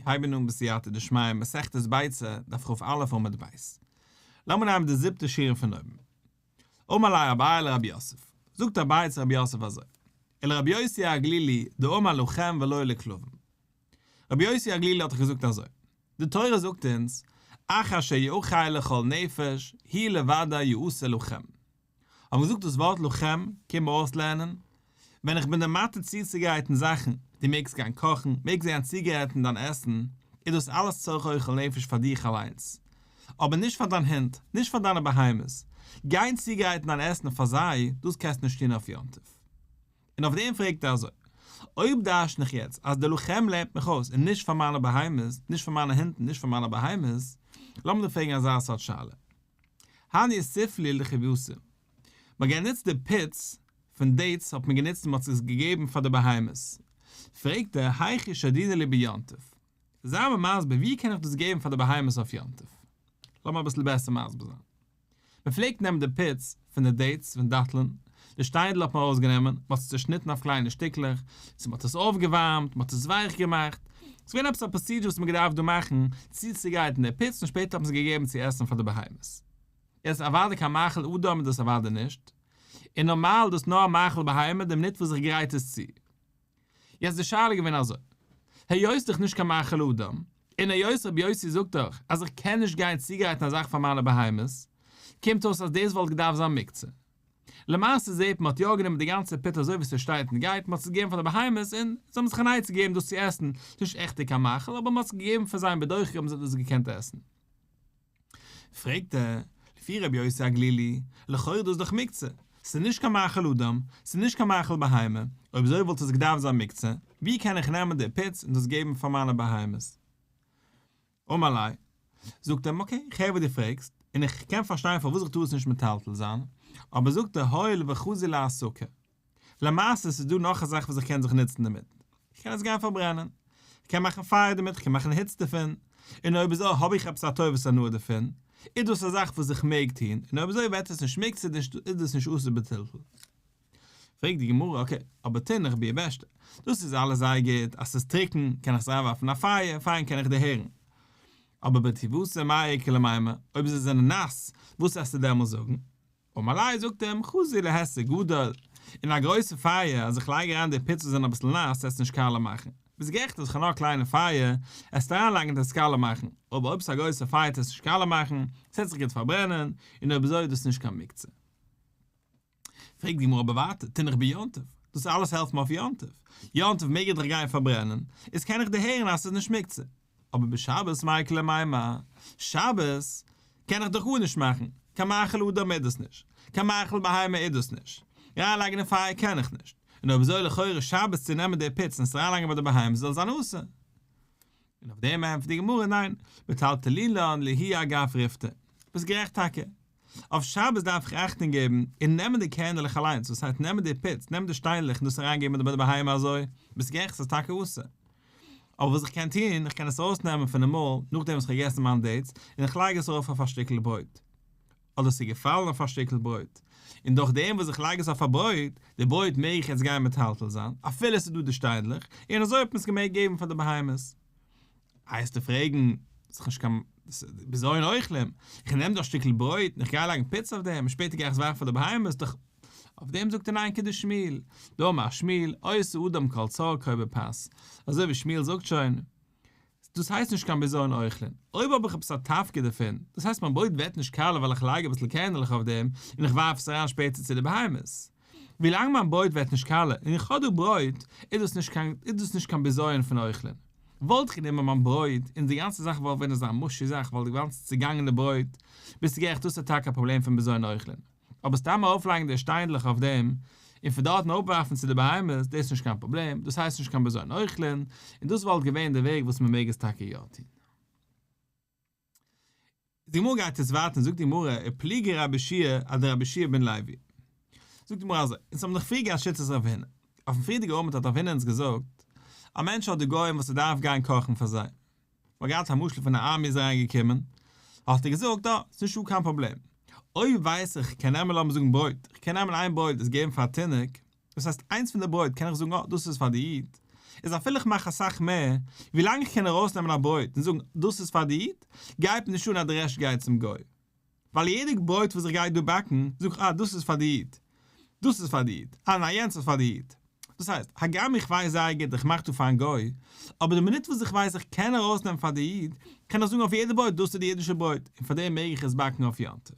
הייבן אן בסייעתא דשמיא מסכת ביצה, דף כ"א עמוד ב'. לאמיר נעמען די זיבטע שורה פון אויבן. אמר ליה אביי לרב יוסף, זאגט אביי צו רב יוסף אזוי, ולרבי יוסי הגלילי דאמר לכם ולא לכלבים. רבי יוסי הגלילי האט דאך געזאגט אזוי, די תורה זאגט אונז, אך אשר יאכל לכל נפש, הוא לבדו יעשה לכם. האבן געזאגט דאס ווארט לכם קומט מיר אויסלערנען, ווען איך בין דיר מתיר צוצוגרייטן זאכן, דו מעגסט גיין קאכן, מעגסט גיין צוגרייטן דיין עסן, איז דאס אלעס צורך אוכל נפש פאר דיך אליינס, אבער נישט פאר דיין הונט, נישט פאר דיינע בהמות, גיין צוגרייטן דיין עסן פאר זיי, דאס קענסטו נישט טון אויף יום טוב. און אויף דעם פרעגט ער אזוי, אויב דרש'ן איך יעצט אז די לכם לערנט מיך אויס און נישט פאר מיינע בהמות, נישט פאר מיינע הונט און נישט פאר מיינע בהמות, לאמיר דיר פרעגן אזא סארט שאלה. הני סופלי לחיותא. מ'האט גענוצט די פיץ פון dates האט מען גענוצט און מ'האט עס געגעבן פאר די בהמות. פרעגט ער, היכי שדינן להו ביום טוב. זיי מיר מסביר ווי קען איך דאס געבן פאר די בהמות אויף יום טוב? לאמיר אביסל בעסער מסביר זיין. מען פלעגט נעמען די פיץ פון די dates פון דאטלען, די שטיינדל האט מען ארויסגענומען, מען האט עס צעשניטן אויף קליינע שטיקלעך, צו מען האט עס אויפגעווארעמט, מען האט עס ווייך געמאכט, ס'איז געווען עפעס א procedure וואס מען האט געדארפט דא מאכן, צוצוגרייטן די פיץ און שפעטער האט מען עס געגעבן צו עסן פאר די בהמות. יעצט אוודאי קיין מאכל אדם איז דאס אוודאי נישט, און נארמאל איז דאס נאר א מאכל בהמה די מינוט וואס איך גרייט עס צו. יעצט די שאלה איז געווען אזוי, היות דאך נישט קיין מאכל אדם, און היות רבי יוסי זאגט דאך אז איך קען נישט גיין צוגרייטן א זאך פאר מיינע בהמות, קומט אויס אז דאס וואלט געדארפט זיין מוקצה. למעשה זעהט מען האט יא גענומען די גאנצע פיט אזוי ווי ס'שטייט און גייט, מ'האט עס געגעבן פאר די בהמות און זיי האבן זיך אן עצה געגעבן דאס צו עסן, ס'נישט עכט קיין מאכל אבער מ'האט עס געגעבן פאר זיי און בדוחק האבן זיי דאס געקענט עסן. פרעגט ער, לפי רבי יוסי הגלילי, לכאורה דאס דאך מוקצה, ס'איז נישט קיין מאכל אדם, ס'איז נישט קיין מאכל בהמה, אויב אזוי וואלט עס געדארפט זיין מוקצה, ווי קען איך נעמען די פיץ און דאס געבן פאר מיינע בהמות? אמר ליה, זאגט אים, okay, איך הער וואס דו פרעגסט, און איך קען פארשטיין פארוואס איך טאר עס נישט מטלטל זיין, אבער זאגט ער, הואיל וחזי להסקה. למעשה ס'איז דא נאך א זאך וואס איך קען זיך נוצן דערמיט, איך קען עס גיין פארברענען, איך קען מאכן פייער דערמיט, איך קען מאכן היץ דערפון, און אויב אזוי האב איך עפעס א טובת הנאה דערפון, איז דאס א זאך וואס איך מעג טון, און אויב אזוי ווערט עס נישט מוקצה, איז דאס נישט אסור בטלטול. פרעגט די גמרא, okay, אבער תינח ביבשתא, דאס איז אלעס זייער גוט, אז ס'איז טרוקן קען איך עס אריינווארפן אין א פייער, פיין קען איך דערהערן, אבער בטיבותא מאי איכא למימר, אויב זיי זענען נאס, וואס וועסטו דעמאלס זאגן? אמר ליה זאגט אים חזי להיסק גדול, אין א גרויסע פייער אז איך לייג אריין די פיץ וואס זענען אביסל נאס עס נישט קאלע מאכן, ביסט גערעכט אז איך האב נאר א קליינע פייער, עסט אריינלייגן עס קאלע מאכן, אבער אויב ס'איז א גרויסע פייער טוט עס נישט קאלע מאכן, ס'עט זיך גוט פארברענען, און אויב אזוי איז דאס נישט קיין מוקצה. פרעגט די גמרא אבער ווייטער, תינח ביום טוב, דאס אלעס העלפט מיר אויף יום טוב, יום טוב מעג איך דאך גיין פארברענען, איז קען איך דערהערן אז ס'איז נישט מוקצה, אבער בשבת מאי איכא למימר, שבת קען איך דאך גארנישט מאכן, קיין מאכל אדם איז דאס נישט, קיין מאכל בהמה איז דאס נישט, אריינלייגן אין פייער קען איך נישט, און אויב אזוי לכאורה שבת צו נעמען די פיץ און עס אריינלייגן ביי די בהמה זאל זיין אסור. און אויף דעם ענטפערט די גמרא ניין, מטלטלינן להו אגב ריפתא, ביסט גערעכט טאקע, אויף שבת דארף איך אכטונג געבן און נעמען די קערנדלעך אליינס, וואס הייסט נעמען די פיץ, נעמען די שטיינדלעך און דאס אריינגעבן ביי די בהמה אזוי, ביסט גערעכט ס'איז טאקע אסור. אבער וואס איך קען טון, איך קען עס ארויסנעמען פונעם מויל נאכדעם וואס איך האב געגעסן מיין dates, און איך לייג עס ארויף אויף א שטיקל ברויט. אדער ס'איז געפאלן אויף א שטיקל ברויט. און דורך דעם וואס איך לייג עס אויף א ברויט, די ברויט מעג איך יעצט גיין מטלטל זיין, אפילו ס'איז דא די שטיינדלעך, און אזוי האט מען עס געמעגט געבן פאר די בהמות. הייסטו פרעגן, ס'איז נישט קיין בזיון אוכלים, איך נעם דא א שטיקל ברויט און איך גיי לייגן פיץ אויף דעם און שפעטער גיי איך עס ווארפן פאר די בהמות, דאך אויף דעם זאגט ער ניין כדשמואל, דאמר שמואל, עושה אדם כל צרכו בפת, אזוי ווי שמואל זאגט שוין, דאס הייסט נישט קיין בזיון אוכלין, אויב האב איך עפעס א תפקיד דערפון, דאס הייסט מיין ברויט ווערט נישט קאלע ווייל איך לייג אביסל קערנעלעך אויף דעם און איך ווארף עס אריין שפעטער צו די בהמות, ווילאנג מיין ברויט ווערט נישט קאלע און איך האב דא ברויט, איז דאס נישט קיין איז דאס נישט קיין בזיון פון אוכלין. וואלט איך גענומען מיין ברויט און די גאנצע זאך וואלט ווען אזא mushy זאך וואלט די גאנצע צעגאנגענע ברויט, ביסטו גערעכט דאס איז טאקע א פראבלעם פון בזיון אוכלין. אבער סתם ארויפלייגן די שטיינדלעך אויף דעם און פון דארטן אפווארפן צו די בהמות, דאס איז נישט קיין פראבלעם, דאס הייסט נישט קיין בזיון אוכלין, און דאס וואלט געווען די וועג וואס מען מעג עס טאקע יא טון. די גמרא גייט יעצט ווייטער און זאגט די גמרא ופליגא רבי יהושע אדרבי יהושע בן לוי. זאגט די גמרא אזוי, אונז האבן דאך פריער געהאט שיטת רב הונא, אויפן פריערדיגע עמוד האט רב הונא אונז געזאגט, א מענטש האט די גוים וואס ער דארף גיין קאכן פאר זיי, מ'האט געהאט א משל פון א army איז אריין געקומען, האט ער געזאגט אה, ס'איז נישטא קיין פראבלעם, אויב ווייס איך כ'קען נעמען לאמיר זאגן ברויט, כ'קען נעמען איין ברויט עס געבן פאר א תינוק, דאס הייסט איינס פון די ברויט קען איך זאגן אה דאס איז פאר די איד. איז אפילו איך מאך אסאך מער, ווילאנג איך קען ארויסנעמען א ברויט און זאגן דאס איז פאר די איד, גייט מיר נישט אן אז די רעשט גייט צום גוי. ווייל יעדע ברויט וואס איך גיי דא באקן, זאג איך אה דאס איז פאר די איד, דאס איז פאר די איד, אה ניין יענץ איז פאר די איד. דאס הייסט, הגם איך ווייס זייער גוט איך מאך דא פארן גוי, אבער די מינוט וואס איך ווייס איך קען ארויסנעמען פאר די איד, קען איך זאגן אויף יעדע ברויט דאס איז די אידישע ברויט, און פאר דעם מעג איך עס באקן אויף יום טוב.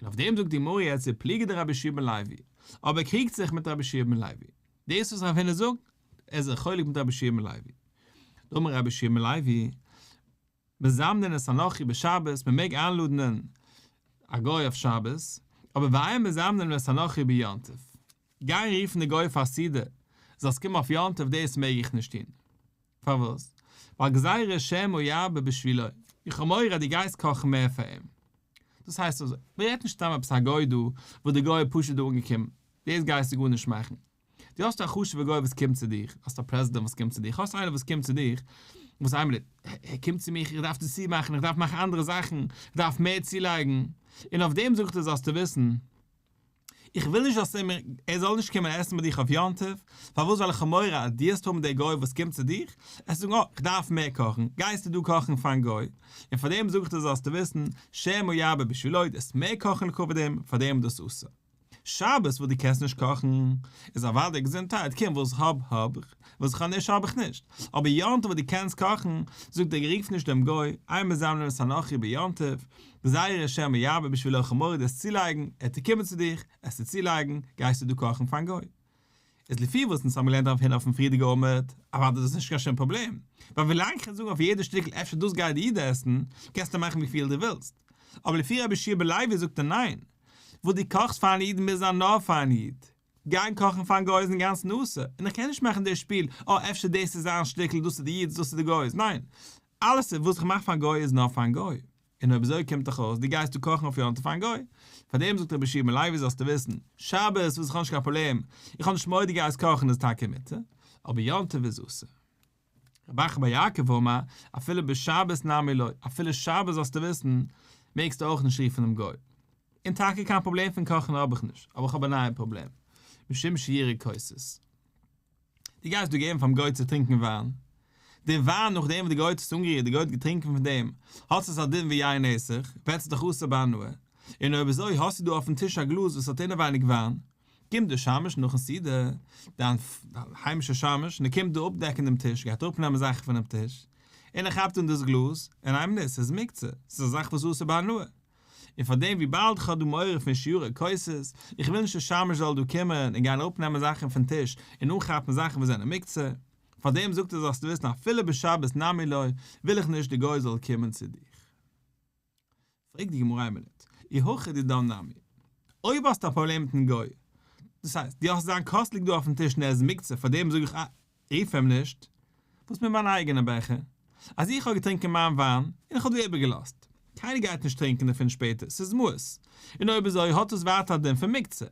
און אויף דעם זאגט די גמרא יעצט ופליגא דרבי יהושע בן לוי, אבער ער קריגט זיך מיט רבי יהושע בן לוי. דאס וואס רב הונא זאגט, ער איז א חולק מיט רבי יהושע בן לוי. דאמר רבי יהושע בן לוי, מזמנין את הנכרי בשבת, מען מעג איינלאדענען א גוי אויף שבת, אבער ואין מזמנין את הנכרי ביום טוב. גיין רופן די גוי פאר א סעודה, זאלסט קומען אויף יום טוב דאס מעג איך נישט טון. פארוואס? ווייל גזירה שמא ירבה בשבילו, איך האב מורא אז דו גייסט קאכן מער פאר אים. דאס הייסט אזוי, מען רעדט נישט סתם עפעס א גוי דא, וואס די גוי איז פשוט דא אנגעקומען, דאס גייסטו גארנישט מאכן. דו האסט א חשוב'ע גוי וואס קומט צו דיך, האסט א פרעזידענט וואס קומט צו דיך, האסט איינער וואס קומט צו דיך, וואס איין מינוט, ער קומט צו מיך, איך דארף דאס צומאכן, איך דארף מאכן אנדערע זאכן, איך דארף מער צולייגן, און אויף דעם זאגט ער זאלסטו וויסן, איך וויל נישט אז ער זאל נישט קומען עסן ביי דיך אויף יום טוב, פארוואס ווייל איך האב מורא אז דו וועסט האבן דער גוי וואס קומט צו דיך, עסט זאגן אה, איך דארף מער קאכן, גייסטו דא קאכן פארן גוי, און פאר דעם זאג איך דיר זאלסטו וויסן, שמא ירבה בשבילו, דו וועסט מער קאכן לכבוד אים, פאר דעם איז דאס אסור. שבת וואס דו קענסט נישט קאכן, איז אוודאי געזונטהייט, קום וואס איך האב האב איך, וואס איך האב נישט האב איך נישט, אבער יום טוב וואס דו קענסט קאכן, זאגט ער רוף נישט דעם גוי, אין מזמנין את הנכרי ביום טוב, גזירה שמא ירבה בשבילו איך האב מורא דאס צולייגן, ער וועט קומען צו דיך, עס צו צולייגן, גייסטו דא קאכן פארן גוי. איז לפי וואס אונז האבן געלערנט רב הונא אויפן פריערדיגע עמוד, אוודאי דאס איז נישט קיין שום פראבלעם, ווייל ווילאנג כ'קען זאגן אויף יעדע שטיקל אפשר דאס גייט די איד עסן, קענסטו מאכן וויפיל דו ווילסט. אבער לפי רבי יהושע בן לוי זאגט ער ניין, וואס דו קאכסט פארן איד מוז זיין נאר פארן איד. גיין קאכן פארן גוי איז אינגאנצן אסור, און איך קען נישט מאכן די שפיל, אה אפשר דאס איז זיין שטיקל דאס איז די איד'ס דאס איז די גוי'ס, ניין, אלעס וואס איך מאך פארן גוי איז נאר פארן גוי. און אויב אזוי קומט דאך אויס דו גייסט דא קאכן אויף יום טוב פארן גוי. פאר דעם זאגט רבי יהושע בן לוי זאלסטו וויסן, שבת וואס איך האב נישט קיין פראבלעם, איך האב נישט מורא דו גייסט קאכן איז טאקע מותר, אבער יום טוב איז אסור. רב אחא בר יעקב אמר, אפילו בשבת נמי לא, אפילו שבת זאלסטו וויסן, מעגסטו אויך נישט רופן דעם גוי. און טאקע קיין פראבלעם פון קאכן האב איך נישט, אבער איך האב א נייע פראבלעם, משום שיורי כוסות. דו גייסט דא געבן פאר'ן גוי צו טרינקען וויין. די וויין נאכדעם וואס די גוי האט עס אנגערירט, די גוי האט געטרינקען פון דעם, האט עס א דין ווי יין נסך, ווערט עס דאך אסור בהנאה. און אויב אזוי האסטו דא אויפ'ן טיש א גלאז וואס האט אינעווייניג וויין, קומט דער שמש נאכן סעודה, דיין היימישער שמש, און ער קומט דא אפדעקן דעם טיש, גייט אראפנעמען זאכן פונעם טיש, און ער כאפט אן דאס גלאז, און איין מינוט, ס'איז מוקצה, ס'איז א זאך וואס איז אסור בהנאה. און פאר דעם וויבאלד כ'האב דא מורא פון שיורי כוסות, איך וויל נישט דער שמש זאל דא קומען און גיין אראפנעמען זאכן פון טיש און אנכאפן זאכן וואס זענען מוקצה, פאר דעם זאגט ער זאלסטו וויסן אפילו בשבת נמי לא, וויל איך נישט די גוי זאל קומען צו דיך. פרעגט די גמרא איין מינוט, אי הכי דידן נמי, אויב האסטו א פראבלעם מיטן גוי, דאס הייסט דו האסט זיין כוס ליגט דא אויפן טיש און ער איז מוקצה פאר דעם זאג איך אה, רוף אים נישט, וואס מיט מיין אייגענע בעכער? אז איך האב געטרינקען מיין וויין, און איך האב דא איבערגעלאזט. קיינער גייט נישט טרינקען דערפון שפעטער, ס'איז מיאוס. און אויב אזוי האט עס ווייטער א דין פון מוקצה.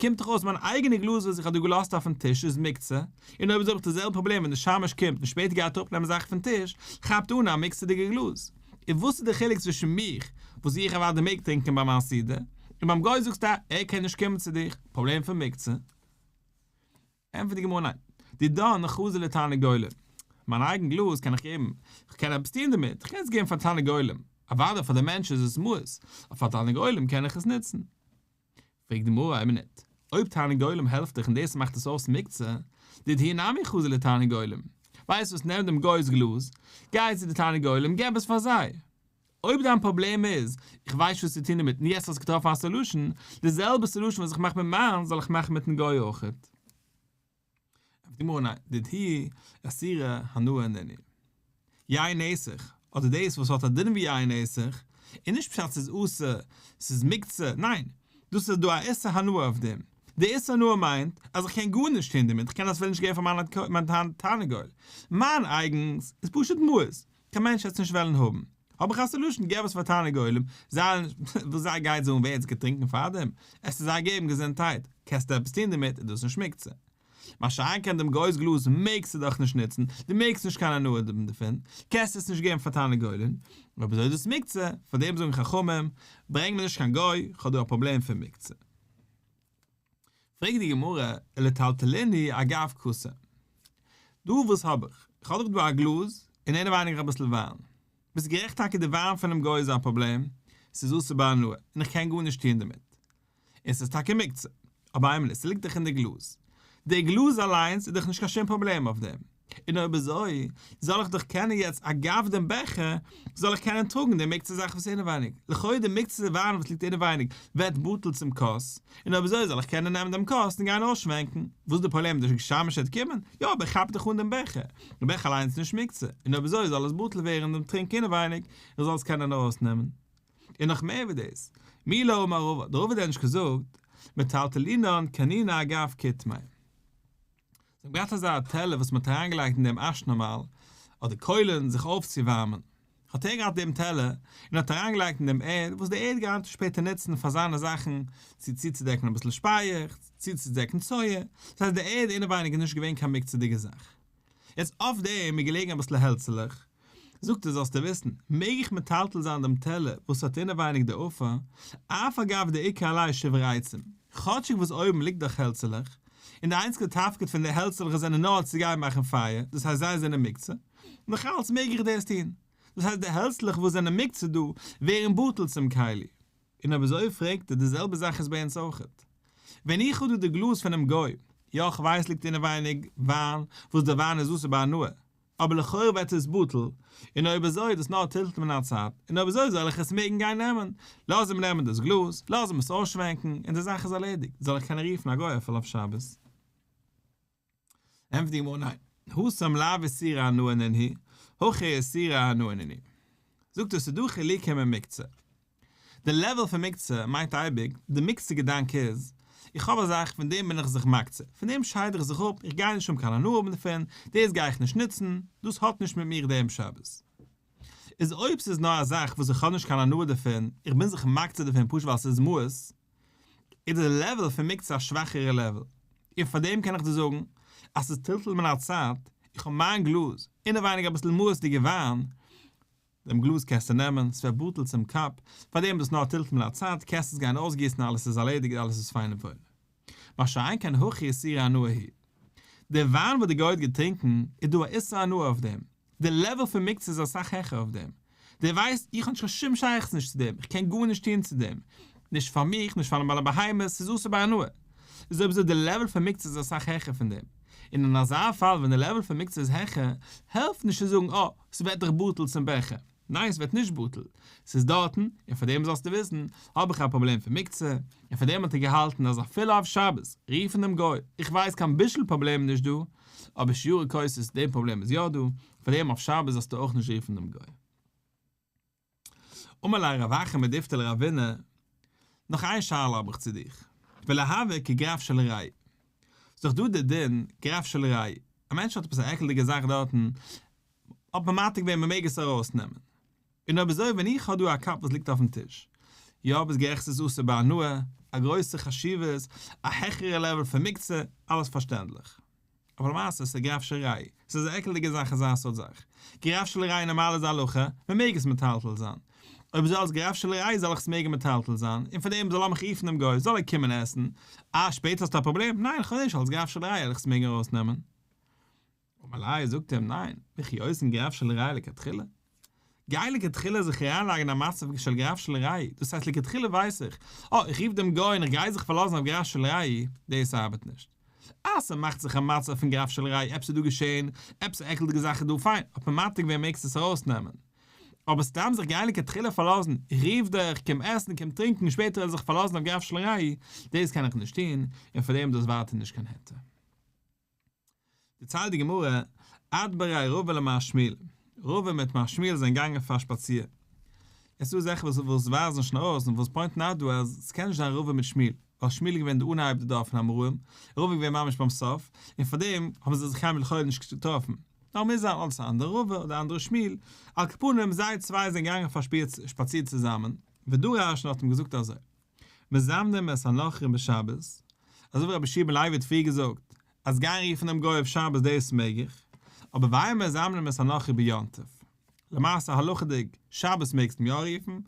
קומט דאך אויס מיין אייגענע גלאז וואס איך האב דא געלאזט אויפן טיש איז מוקצה, און אויב אזוי האב איך די זעלבע פראבלעם ווען די שמש קומט און שפעטער גייט אראפנעמען זאכן פון טיש, כאפט אן א מוקצה'דיגע גלאז. און וואס איז די חילוק צווישן מיך, וואס איך אוודאי מעג טרינקען ביי מיין סעודה, און ביים גוי זאגסטו ער קען נישט קומען צו דיך, פראבלעם פון מוקצה. ענטפערט די גמרא ניין, דידן חזי לתרנגולים, מיין אייגן גלאז קען איך געבן, איך קען עפעס טון דערמיט, איך קען עס געבן פאר תרנגולים, אוודאי פאר די מענטש איז עס מיאוס, אבער פאר תרנגולים קען איך עס נוצן. פרעגט די גמרא איין מינוט, אויב תרנגולים העלפט דיך און דאס מאכט עס אויס מוקצה, דידהו נמי חזי לתרנגולים, ווייסט וואס נעם דעם גוי'ס גלאז, גיי צו די תרנגולים געב עס פאר זיי. אויב דיין פראבלעם איז, איך ווייס נישט וואס צו טון דערמיט און יעצט האסט געטראפן א solution, די זעלבע solution וואס איך מאך מיט מיינס זאל איך מאכן מיטן גוי אויכעט. ענטפערט די גמרא ניין, דידהו איסורי הנאה נינהו. יין נסך, אדער דאס וואס האט א דין ווי יין נסך, איז נישט פשט ס'איז אסור, ס'איז מוקצה, ניין, דאס איז דא א איסור הנאה אויף דעם. די איסור הנאה מיינט אז איך קען גארנישט טון דערמיט, איך קען אפילו נישט געבן פאר מיין תרנגול. מיין אייגנס איז פשוט מיאוס, קיין מענטש וועט עס נישט וועלן האבן. האב איך א solution, געב עס פאר תרנגולים, זיי וואס זיי גייט זאגן ווער האט עס געטרינקען פארדעם, עס איז זיי געבן געזונטהייט, קענסטו עפעס טון דערמיט איז דאס נישט מוקצה. מה שאין כן דעם גוי'ס גלאז מעגסטו דאך נישט נוצן, דו מעגסט נישט קיין הנאה האבן דערפון, קענסט עס נישט געבן פאר תרנגולים, אויב אזוי איז דאס מוקצה, פאר דעם זאגן חכמים, ברענג מיר נישט קיין גוי, כ'האב דא א פראבלעם פון מוקצה. פרעגט די גמרא, ולטלטולינהו אגב כסא. דא וואס האב איך? איך האב דאך דא א גלאז און אינעווייניג אביסל וויין. ביסט גערעכט טאקע די וויין פונעם גוי איז א פראבלעם, ס'איז אסור בהנאה און איך קען גארנישט טון דערמיט. און ס'איז טאקע מוקצה. אבער איינמאל עס ליגט דאך אין די גלאז. די גלאז אליינס איז דאך נישט קיין שום פראבלעם אויף דעם. און אויב אזוי, זאל איך דאך קענען יעצט אגב דעם בעכער, זאל איך קענען טראגן די מוקצה זאך וואס איז אינעווייניג. לכאורה די מוקצה וויין וואס ליגט אינעווייניג ווערט בטל צום כוס, און אויב אזוי זאל איך קענען נעמען דעם כוס און גיין אויסשווענקן. וואס איז די פראבלעם די שמש וועט קומען? יא, אבער איך כאפ דאך אן דעם בעכער. די בעכער אליינס איז נישט מוקצה, און אויב אזוי זאל עס בטל ווערן דעם טרינק אינעווייניג, איך זאל עס קענען ארויסנעמען. און נאך מער ווי דאס, מי לא אמר רבא, האט רבא דען נישט געזאגט, מטלטלינן כנינא אגב קיטמיה. זיי האבן געהאט אזא טעלער וואס מען האט אריינגעלייגט אין דעם אשנארמל אדער קוילן זיך אויפצואווארמען, האט ער געהאט דעם טעלער און האט אריינגעלייגט אין דעם ערד וואס די ערד גייט שפעטער נוצן פאר זיינע זאכן, צו צוצודעקן אביסל שפייעכץ, צוצודעקן צואה, דאס הייסט די ערד אינעווייניג איז נישט געווען קיין מוקצה'דיגע זאך. יעצט אויף דעם איז געלעגן אביסל העלצעלעך, זאגט ער זאלסטו וויסן, מעג איך מטלטל זיין דעם טעלער וואס האט אינעווייניג די עפר, אף על גב דאיכא עליה שברי עצים, כאטשיג וואס אויבן ליגט דאך העלצעלעך, און די איינציגע תפקיד פון די העלצעלעך זענען נאר צו גיין מאכן פייער, דאס הייסט זיי זענען מוקצה, נאך אלץ מעג איך דאס טון, דאס הייסט די העלצלעך וואס זענען מוקצה דא ווערן בטל צום כלי. און אויב אזוי פרעגט ער די זעלבע זאך איז ביי אונז אויכעט. ווען איך האב דא די גלאז פונעם גוי, יא איך ווייס ליגט אינעווייניג וויין, וואס די וויין איז אסור בהנאה, אבער לכאורה ווערט עס בטל, און אויב אזוי איז דאס נאר טלטול מן הצד, און אויב אזוי זאל איך עס מעגן גיין נעמען, לאז אים נעמען דאס גלאז, לאז אים עס אויסשווענקן, און די זאך איז ארלעדיגט, זאל איך קענען רופן א גוי אפילו אויף שבת. ענטפערט די גמרא ניין, התם לאו איסורי הנאה נינהו, הכא איסורי הנאה נינהו. זאגט ער ס'איז דא חילוקים אין מוקצה. די level פון מוקצה מיינט אייביג, די מוקצה געדאנק איז, איך האב א זאך פון דעם בין איך זיך מקצה, פון דעם שייד איך זיך אפ, איך גיי נישט האבן קיין הנאה האבן דערפון, דאס גיי איך נישט נוצן, דאס האט נישט מיט מיר דעם שבת. איז אויב ס'איז נאר א זאך וואס איך האב נישט קיין הנאה דערפון, איך בין זיך מקצה דערפון פשוט ווייל ס'איז מיאוס, איז די level פון מוקצה א שוואכערע level, און פאר דעם קען איך דיר זאגן אז ס'איז טלטול מן הצד, איך האב מיין גלאז, אינעווייניג אביסל מיאוס'דיגע וויין, דעם גלאז קענסטו נעמען, ס'ווערט בטל צום cup, פאר דעם איז דאס נאר טלטול מן הצד, קענסט עס גיין אויסגיסן אלעס איז ארלעדיגט אלעס איז פיין און וואויל. מה שאין כן הכא איסורי הנאה הוא. די וויין וואס די גוי האט געטרינקן, איז דא א איסור הנאה אויף דעם, די level פון מוקצה איז אסאך העכער אויף דעם. דער ווייסט, איך האב נישט קיין שום שייכות נישט צו דעם, איך קען גארנישט טון צו דעם. נישט פאר מיך, נישט פארן בעל הבהמות, ס'איז אסור בהנאה. איז אויב אזוי די level פון מוקצה איז אסאך העכער פון דעם. און אין אזא פאל ווען די level פון מוקצה איז העכער, העלפט נישט צו זאגן אה, ס'ווערט דאך בטל צום בעכער. ניין ס'ווערט נישט בטל, ס'איז דארטן, און פאר דעם זאלסטו וויסן, האב איך א פראבלעם פון מוקצה, און פאר דעם האט ער געהאלטן אז אפילו אויף שבת, רופן דעם גוי, איך ווייס קיין בישול פראבלעם נישט דא, אבער שיורי כוסות דעם פראבלעם איז יא דא, פאר דעם אויף שבת זאלסטו אויך נישט רופן דעם גוי. אמר ליה רב אחא מדיפתי לרבינא, נאך איין שאלה האב איך צו דיך, וליהוי כגרף של ראי. ס'איז דאך דא די דין גרף של ראי, א מענטש האט עפעס א עקלדיגע זאך דארטן, האט מען מתיר געווען מען מעג עס ארויסנעמען. און אויב אזוי ווען איך האב דא א cup וואס ליגט אויפן טיש, יא ביסט גערעכט ס'איז אסור בהנאה, א גרויסע חשיבות, א העכערע level פון מוקצה, אלעס פארשטענדליך. אבער למעשה ס'איז גרף של רעי, ס'איז א עקלדיגע זאך אזא סארט זאך. גרף של רעי נארמאל איז א הלכה, מען מעג עס מטלטל זיין. אויב אזוי אלס גרף של רעי זאל איך עס מעגן מטלטל זיין, און פאר דעם זאל לאמיך רופן דעם גוי זאל ער קומען עסן. אה שפעטער האסטו א פראבלעם? ניין כ'האב נישט, אלס גרף של רעי וועל איך עס מעגן ארויסנעמען. אמר ליה זאגט אים ניין, וכי עושין גרף של רעי לכתחילה? גיי לכתחילה זיך אריינלייגן אין א מצב של גרף של רעי, דאס הייסט לכתחילה ווייס איך, אה איך רוף דעם גוי און איך גיי זיך פארלאזן אויף גרף של רעי, דאס ארבעט נישט. אז ס'מאכט זיך א מצב פון גרף של רעי, עפעס איז דא געשען, עפעס א עקלדיגע זאך איז דא, פיין, האט מען מתיר געווען מעגסט עס ארויסנעמען. אבער סתם זיך גיין לכתחילה פארלאזן, איך רוף דיך, קום עסן, קום טרינקען, שפעטער זיך פארלאזן אויף גרף של רעי, דאס קען איך נישט טון, און פאר דעם איז דאס ווייטער נישט קיין היתר. דערציילט די גמרא, אדבריה רבא למר שמואל, רבא מיט מר שמואל זענען געגאנגען פאר א שפאציר. עס איז דא זאכן וואס וואס ווייזן שוין ארויס און וואס point ן out דא אז עס קען נישט זיין רבא מיט שמואל, ווייל שמואל איז געווען די אנהייב די דור פון אמוראים, רבא איז געווען ממש ביים סוף, און פארדעם האבן זיי זיך קיינמאל לכאורה נישט געטראפן. נאר מוז זיין אלס א אנדערע רבא אדער אנדערע שמואל, על כל פנים זיי צוויי זענען געגאנגען פאר שפאציר צוזאמען, ודרש און האט אים געזאגט אזוי. מזמנים את הנכרים בשבת, אזוי ווי רבי יהושע בן לוי האט פריער געזאגט אז גיין רופן דעם גוי אויף שבת דאס מעג איך, אבער ואין מזמנים את הנכרי ביום טוב. למעשה הלכה'דיג, שבת מעגסט אים יא רופן,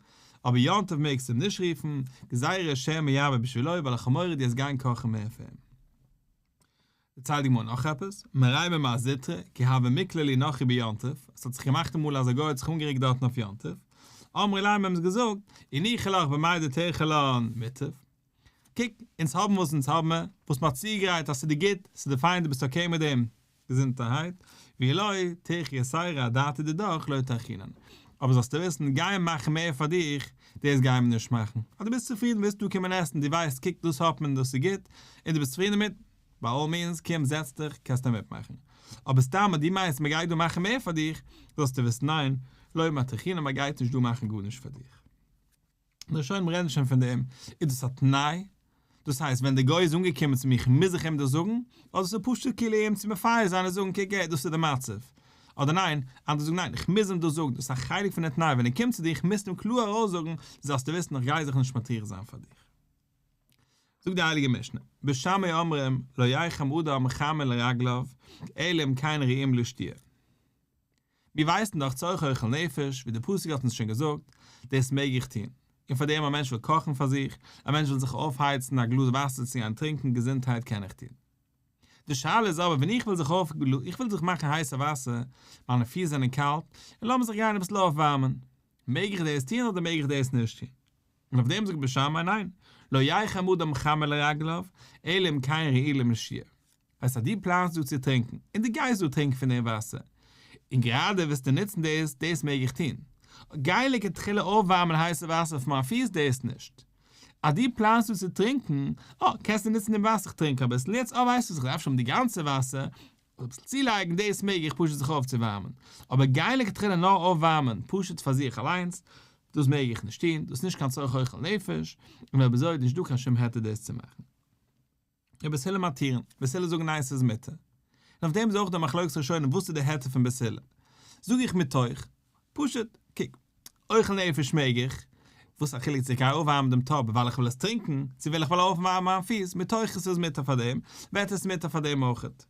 אבער יום טוב מעגסט אים נישט רופן, גזירה שמא ירבה בשבילו ווייל איך האב מורא דו וועסט גיין קאכן מער פאר אים. דערציילט די גמרא נאך עפעס, מרימר מר זוטרא, כי הוה מיקלע להו נכרי ביום טוב, עס האט זיך געמאכט אמאל אז א גוי האט זיך אנגערוקט דארטן אויף יום טוב, אמרי ליה האבן אים געזאגט, אי ניחא לך במאי דטרחא לן מוטב, קוק, אונז האבן וואס אונז האבן מיר, וואס מ'האט צוגעגרייט אז ס'איז דיר גוט, ס'איז דיר פיין, דו ביסט okay מיט דעם, געזונטערהייט, ואי לא, טירחא יתירא אדעתא דידך לא טרחינן. אבער זאלסטו וויסן, גייען מאכן מער פאר דיך, דאס גייען מיר נישט מאכן. אז דו ביסט צופרידן ווילסט דא קומען עסן, דו ווייסט, קוק דאס האט מען, דאס איז גוט, און דו ביסט צופרידן דערמיט, by all means, קום זעץ דיך, קענסטו מיטמאכן. אבער סתם אז דו מיינסט מען גייט דא מאכן מער פאר דיך, זאלסטו וויסן ניין, לא מטרחינן מען גייט נישט דא מאכן גארנישט פאר דיך. נו שוין מיר רעדן שוין פון דעם, איז דאס א תנאי? דאס הייסט ווען דער גוי איז אנגעקומען צו מיך מוז איך אים דאס זאגן? אדער ס'איז פשוט כאילו אים צו מפייס זיין און זאגן קוק הער דאס איז די מצב? אדער ניין, אנדערע זאגן ניין איך מוז אים דאס זאגן דאס איז א חלק פון די תנאי ווען ער קומט צו דיך מוזטו אים קלאר ארויסזאגן זאלסטו וויסן איך גיי זיך נישט מטריח זיין פאר דיך. זאגט די הייליגע משנה, בית שמאי אומרים לא יחם אדם חמין לרגליו אלא אם כן ראויים לשתיה. מיר ווייסן דאך צורך אוכל נפש, ווי דער פסוק האט אונז שוין געזאגט, דאס מעג איך טון. און פאר דעם א מענטש וויל קאכן פאר זיך, א מענטש וויל זיך אויפהייצן א גלאז וואסער צו גיין טרינקען געזונטהייט קען איך טון. די שאלה איז אבער ווען איך וויל זיך אויף איך וויל זיך מאכן הייסע וואסער, מיינע פיס זענען קאלט, און לאמיר זיך גיין אביסל אויפווארמען, מעג איך דאס טון אדער מעג איך דאס נישט טון? און אויף דעם זאגט בית שמאי ניין, לא יחם אדם חמין לרגליו, אלא אם כן ראויים לשתיה. הייסט אז דו פלאנסט דא צו טרינקן, און דו גייסט דא טרינקן פון דעם וואסער, און גראדע ווילסטו נוצן דאס, דאס מעג איך טון. גיי לכתחילה אויפווארמען הייסע וואסער אויף מיין פיס דאס נישט. אז דו פלאנסט דא צו טרינקן, אה, קענסטו נוצן דעם וואסער איך טרינק אביסל, יעצט אה ווייסט וואס איך דארף שוין האבן די גאנצע וואסער, אביסל צולייגן דאס מעג איך פשוט זיך אויפצואווארמען, אבער גיין לכתחילה נאר אויפווארמען פשוט פאר זיך אליינס, דאס מעג איך נישט טון, דאס איז נישט קיין צורך אוכל נפש, און אויב אזוי איז נישט דא קיין שום היתר דאס צו מאכן. און בית הלל מתירין, בית הלל זאגן ניין ס'איז מותר. און אויף דעם איז אויך דא מחלוקת ראשונים וואס איז די היתר פון בית הלל. זאג איך מתוך, פשוט, קוק, אוכל נפש מעג איך, וואס א חילוק צו איך גיי אויפווארמען דעם טאפ ווייל איך וויל עס טרינקען, צו וויל איך ווייל אויפווארמען מיין פיס, מתוך עס איז מותר פאר דעם, ווערט עס מותר פאר דעם אויכעט.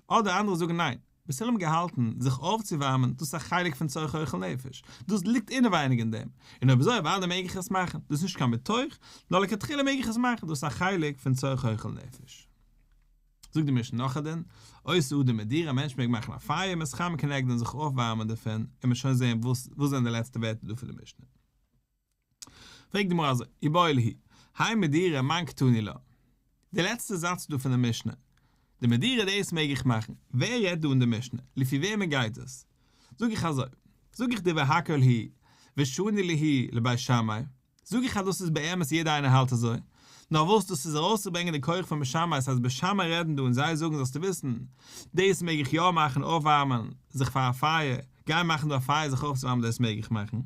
אדער אנדערע זאגן ניין, בית הלל האבן געהאלטן, זיך אויפצואווארמען, דאס איז א חלק פון צורך אוכל נפש, דאס ליגט אינעווייניג אין דעם, און אויב אזוי אוודאי מעג איך עס מאכן, דאס איז נישט קיין מתוך, נאר לכתחילה מעג איך עס מאכן, דאס איז א חלק פון צורך אוכל נפש. זאגט די משנה נאך א דין, עושה אדם מדורה, א מענטש מעג מאכן א פייער ומתחמם כנגדה און זיך אויפווארמען דערפון, און מ'וועט שוין זען וואס וואס זענען די לעצטע ווערטער דא פון די משנה. פרעגט די גמרא אזוי, איבעיא להו, האי מדורה מאן קתני לה? די לעצטע זאץ דא פון די משנה, די מדורה דאס מעג איך מאכן, ווער רעדט דא אין די משנה? לפי וועמען גייט עס? זאג איך אזוי, זאג איך דברי הכל היא, ושני להו לבית שמאי, זאג איך אז דאס איז באמת יעדער איינער האלט אזוי, נאר וואס דאס איז ארויסצוברענגען די כח פון בית שמאי אז בית שמאי רעדן דא און זיי זאגן זאלסטו וויסן, דאס מעג איך יא מאכן אויפווארמען זיך פאר א פייער, גיי מאכן דא א פייער זיך אויפצואווארמען דאס מעג איך מאכן.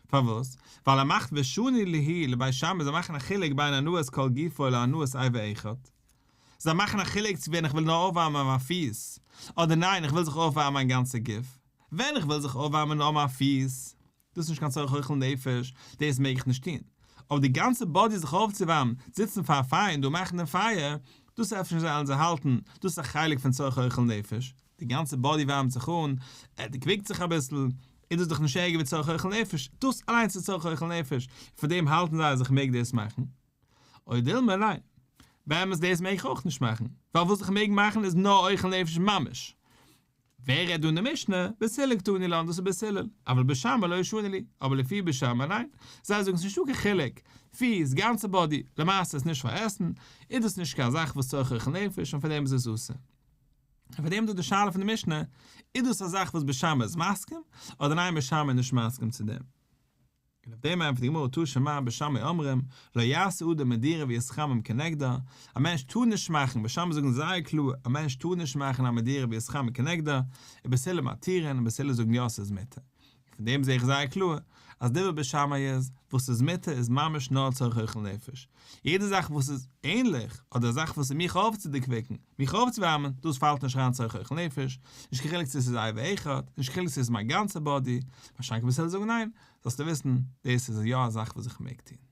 פארוואס? ווייל ער מאכט ושני להו לבית שמאי זיי מאכן א חילוק בין הנאת כל גופו להנאת אבר אחד. זיי מאכן א חילוק צו ווען איך וויל נאר אויפווארמען מיין פיס, אדער ניין איך וויל זיך אויפווארמען מיין גאנצע גוף. ווען איך וויל זיך אויפווארמען נאר מיין פיס, דאס איז נישט קיין צורך אוכל נפש, דאס מעג איך נישט טון. אבער די גאנצע body זיך אויפצואווארמען, זיצן פאר א פייער און דא מאכן דעם פייער, דאס איז אפשר נישט זיי אלן זיי האלטן, דאס איז א חלק פון צורך אוכל נפש. די גאנצע body ווארעמט זיך אן, ער דערקוויקט זיך אביסל, איז דאס דאך נישט ערגער ווי צורך אוכל נפש, דאס אליינס איז צורך אוכל נפש, פאר דעם האלטן זיי אז איך מעג דאס מאכן. או דילמא ניין, באמת דאס מעג איך אויך נישט מאכן, ווייל וואס איך מעג מאכן איז נאר אוכל נפש ממש. ווער רעדט דא אין די משנה? בית הלל קתני לן, דאס איז בית הלל, אבל בית שמאי לא שנו להו, אבער לפי בית שמאי ניין, זיי זאגן ס'נישטא קיין חילוק, פיס, גאנצע body, למעשה איז נישט פאר עסן, איז דאס נישט קיין זאך וואס צורך אוכל נפש און פאר דעם איז עס אסור. און פאר דעם דא די שאלה פון די משנה, איז דאס א זאך וואס בית שמאי איז מסכים, אדער ניין בית שמאי איז נישט מסכים צו דעם. און אויף דעם ענטפערט די גמרא תא שמע בית שמאי אומרים, לא יעשה אדם מדורה ויתחמם כנגדה, א מענטש טאר נישט מאכן, בית שמאי זאגן זייער קלאר, א מענטש טאר נישט מאכן א מדורה ויתחמם כנגדה, און בית הלל מתירין, און בית הלל זאגן יא ס'איז מותר. פון דעם זע איך זייער קלאר אז דברי בית שמאי איז, וואס איז מותר איז ממש נאר צורך אוכל נפש. יעדע זאך וואס איז ענליך, אדער א זאך וואס איז מיך אויפצודערקוויקן, מיך אויפצואווארמען, דאס פאלט נישט אריין צורך אוכל נפש, נישט קיין חילוק צו עס איז אבר אחד, נישט קיין חילוק צו עס איז מיין גאנצע body, מה שאין כן בית הלל זאגן ניין, זאלסטו וויסן, דאס איז יא א זאך וואס איך מעג טון.